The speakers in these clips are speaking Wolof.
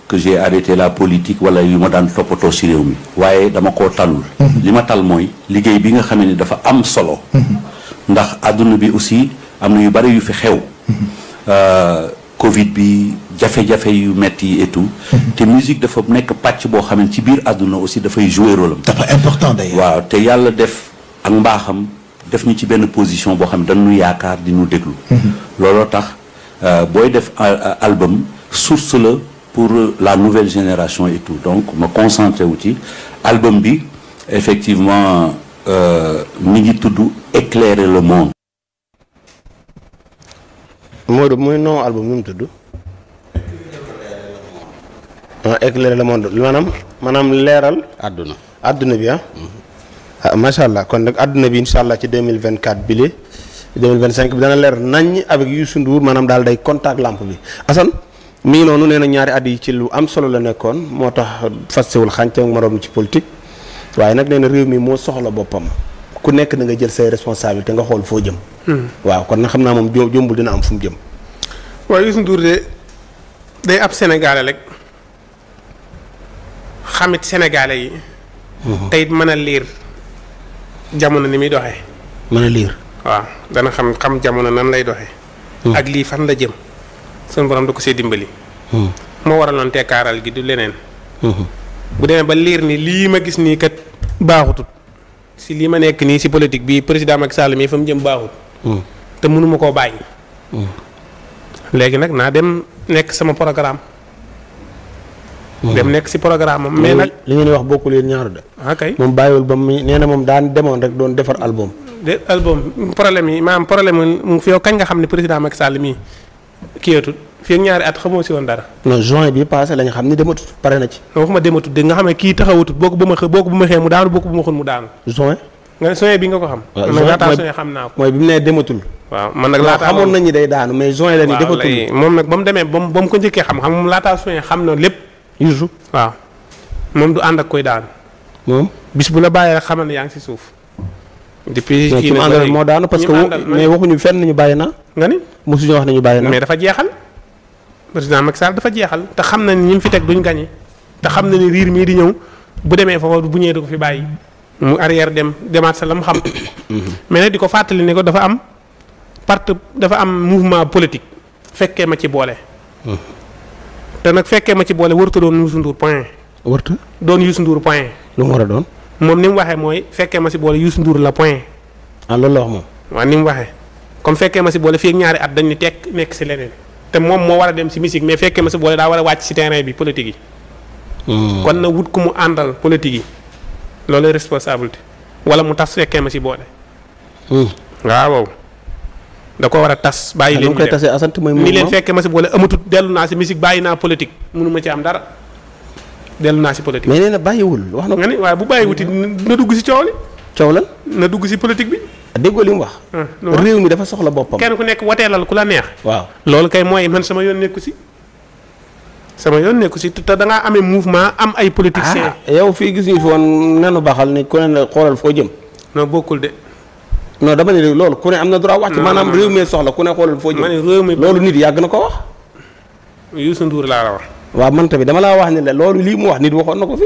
que j'ai arrêté la politique wala yu ma daan toppatoo si réew mi waaye dama koo talul li ma tal mooy liggéey bi nga xam ne dafa am solo ndax àdduna bi aussi am na yu bari yu fi xew Covid bi jafe-jafe yu metti et tout te musique dafa nekk pàcc boo xam ne ci biir àdduna aussi dafay jouer rôle am dafa important d'ailleurs waaw te yàlla def ak mbaaxam def ñu ci benn position boo xam ne dañu yaakaar di ñu déglu looloo tax booy def album source la pour la nouvelle génération et tout donc ma concentré wu ci album bi effectivement mi ngi tudd éclairer le monde. Modou muy non album nu mu tudd. éclairer le monde maanaam leeral. àdduna bi macha allah kon nag àdduna bi incha allah ci 2024 bi li 2025 bi dana leer nañ avec Youssou Ndour maanaam daal day contact lampe bi Assane. mi ngi noonu nee na ñaari at yi ci lu am solo la nekkoon moo tax fastewul xànc ak moroom ci politique waaye nag nee na réew mi moo soxla boppam ku nekk da nga jël say responsabilité nga xool foo jëm. waaw kon nag xam naa moom jombul dina am fu mu jëm. waaw Youssou Ndour de day ab sénégalais rek xamit sénégalais yi. te it mën a liir jamono ni muy doxee. mën a liir. waaw dana xam jamono nan lay doxee. ak lii fan la jëm. sunu borom da ko see dimbali. moo waraloon tekkaaral gi du leneen. bu demee ba liir ni lii ma gis nii kat baaxutut si lii ma nekk nii si politique bi président Macky Sall mii fa mu jëm baaxut. te mënuma koo bàyyi. léegi nag naa dem nekk sama programme. dem nekk si programme am. mais nag li ngeen di wax bokkul yéen ñaaru de. kay moom bàyyiwul ba mu nee na moom daan demoon rek doon defar album. de album problème yi maanaam problème mu fi yow kañ nga xam ne président Macky Sall mii. kiyatul fii ak ñaari at xamoo si woon dara. non juin bi passé lañ xam ni dematut pare na ci. non waxuma dematut de nga xam ne kii taxawutut boo ko bu ma xee mu daanu boo ko bu ma xul mu daanu. juin. nga juin bi nga ko xam. waaw man laataa juin xam naa ko. mooy bi mu nee dematul. waaw man nag laataa xamoon nañu day daanu mais juin la ni defatul. moom nag ba mu demee ba mu ko njëkkee xam moom laataa juin xam na lépp. Youssou waaw moom du ànd ak koy daanu. moom bis bu la bàyyee rek xamal ne yaa ngi si suuf. depuis kii nag àndal moo daanu parce que mais waxuñu fenn ñu bàyyi na. nga ni mosuñu wax ne ñu bàyyi na. mais dafa jeexal. président Macky Sall dafa jeexal te xam na ni ñi mu fi teg duñ gañe te xam na ni riir mii di ñëw bu demee foofu bu ñëwee du ko fi bàyyi mu arrière demaat sa la mu xam. mais nag di ko fàttali ne ko dafa am dafa am mouvement politique fekkee ma ci boole. te nag fekkee ma ci boole warut a doon Youssou Ndour point. warut doon Youssou Ndour point. lu mu war a doon. moom ni mu waxee mooy fekkee ma si boole Youssou Ndour la point. loolu la wax moom. waaw ni mu waxee comme fekkee ma si boole fii ak ñaari at dañ ni tekk nekk si leneen. te moom moo war a dem si musique mais fekkee ma si boole daa war a wàcc si terrain bi politique yi. kon na wut ku mu àndal politique yi loolu responsabilité wala mu tas fekkee ma si boole. waaw da ko war a tas. bàyyi leen ñu koy tasee asant mooy ni leen fekkee ma si boole amatut dellu naa si musique bàyyi naa politique mënu ma ci am dara dellu naa si politique. mais nee na bàyyiwul wax na ko. nga ni waaye bu bàyyiwuti na dugg si coow li. coow lan na dugg si politique bi. déggoo li mu wax. réew mi dafa soxla boppam. kenn ku nekk wateelal ku la neex. waaw loolu kay mooy man sama yoon nekku si. sama yoon nekku si te da ngaa amee mouvement am ay politiciens. yow fii gis ñu fi woon nenu baxal ni ku ne xoolal foo jëm. non bokkul de. non dama ne loolu ku ne am na droit wax ci maanaam réew mi soxla ku ne xoolal foo jëm. ma ne réew mi loolu nit yàgg na ko wax. Youssou Ndour laa la wax. waaw man tamit dama laa wax ne la loolu lii mu wax nit waxoon na ko fi.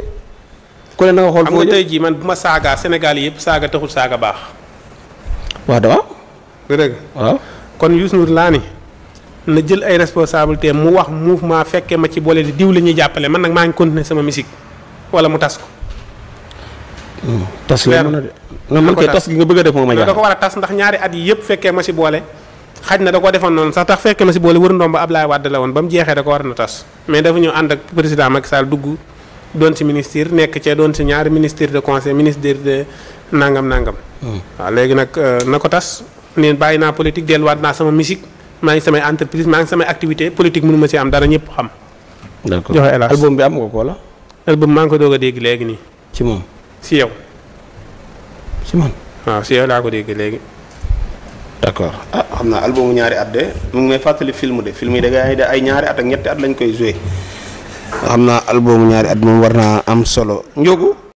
ku ne na nga xool foo jëm xam nga tey jii man bu ma saagaa Sénégal yëpp saaga taxul saaga baax. waaw dama. dëgg waaw kon Youssou Ndour laa ni na jël ay responsabilités mu wax mouvement fekkee ma ci boole di diw la ñuy jàppale man nag maa ngi continuer sama musique wala mu tas ko. tas la mën a de. non man kay tas gi nga bëgg a def moom ma jaaxal. da ko war a tas ndax ñaari at yi yëpp fekkee ma si boole xaj na da ko defoon noonu sax tax fekkee ma si boole wër ndomba Ablaye Wade la woon ba mu jeexee da ko war na tas mais dafa ñëw ànd ak président Macky Sall dugg doon si ministère nekk ca doon si ñaari ministère de conseil ministère de nangam. waaw léegi nag na ko tas neen bàyyi naa politique delluwaat naa sama musique maa ngi samay entreprise maa ngi samay activité politique mënu ma si am dara ñëpp xam. d'accord joxe hélas album bi am nga ko wala. album maa ngi ko doog a dégg léegi nii. ci moom si yow. ci man. waaw si yow laa ko dégg léegi. d'accord xam naa albumu ñaari at de mu ngi may fàttali film yi da ngay ay ñaari at ak ñetti at lañ koy joué xam naa albumu ñaari at moom war naa am solo njóogu